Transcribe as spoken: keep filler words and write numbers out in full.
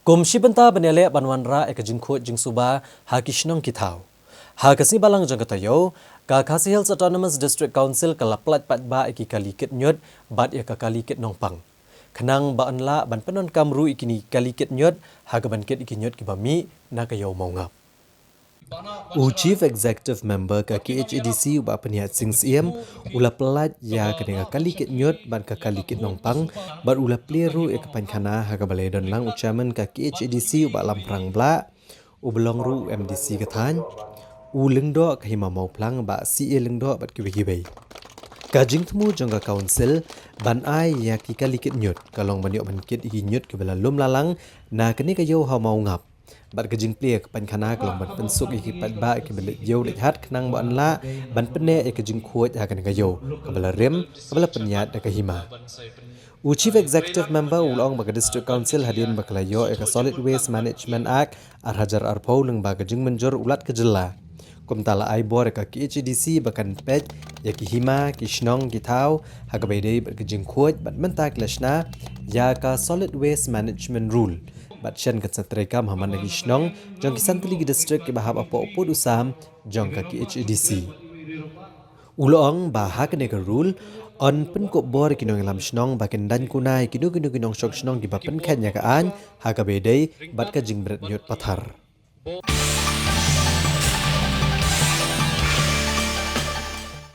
Kum shi bynta ban ïaleh ban wanrah ïa ka jingkhuid jingsuba ha ki shnong ki thaw, ha ka sngi Balang jong ka taïew, ka Khasi Hills Autonomous District Council ka la pyllait paidbah ïa ki kali kit ñiut bad ïa ka kali kit nongpang, khnang ba yn lah ban pyndonkam ruh ïa kine ki kali kit ñiut ha kaban kit ïa ki ñiut kiba mih na ka ïew Mawngap. U Chief Executive Member ka K H A D C, u Bah Pynïaid Sing Syiem, u la pyllait ïa kane ka kali kit ñiut bad ka kali kit nongpang, bad u la plie ruh ïa ka painkhana ha kaba la ïadon lang u Chairman ka K H A D C, u Bah Lamphrang Blah, uba long ruh u M D C ka thaiñ, u Lyngdoh ka Hima Mawphlang, Bah C A Lyngdoh, bad kiwei kiwei. Ka jingthmu jong ka Council ban ai ïa ki kali kit ñiut ka long ban ïoh ban kit ïa ki ñiut kiba la lum la lang na kane ka ïew ha Mawngap. Bad ka jingplie ka painkhana ka long ban pynsuk ïa ki paidbah kiba leit ïew leit hat, khnang ba yn lah ban pynneh ïa ka jingkhuid ha kane ka ïew kaba la rim, kaba la pynïaid da ka hima. U Chief Executive Member u la ong ba ka District Council, hadien ba ka la ïoh ïa ka Solid Waste Management Act ar hajar arphew lyngba ka jingmynjur u Lat ka Jylla, kumta la ai bor ïa ka K H A D C ba kan peit ïa ki hima, ki shnong, ki thaw ha kaba ïadei bad ka jingkhuid, bad mynta ki la shna ïa ka Solid Waste Management Rule. Bad shen kan sa treikam ha man la ki shnong jong ki san tylli ki district kiba hap hapoh pud u sam jong ka K H A D C. U la ong ba ha kane ka rule yn pynkup bor ïa ki nongïalam shnong ba kin daiñ kuna ïa kino kino ki nongshong shnong kiba pynkheiñ ïa ka aiñ ha kaba ïadei bad ka jingbret ñiut pathar.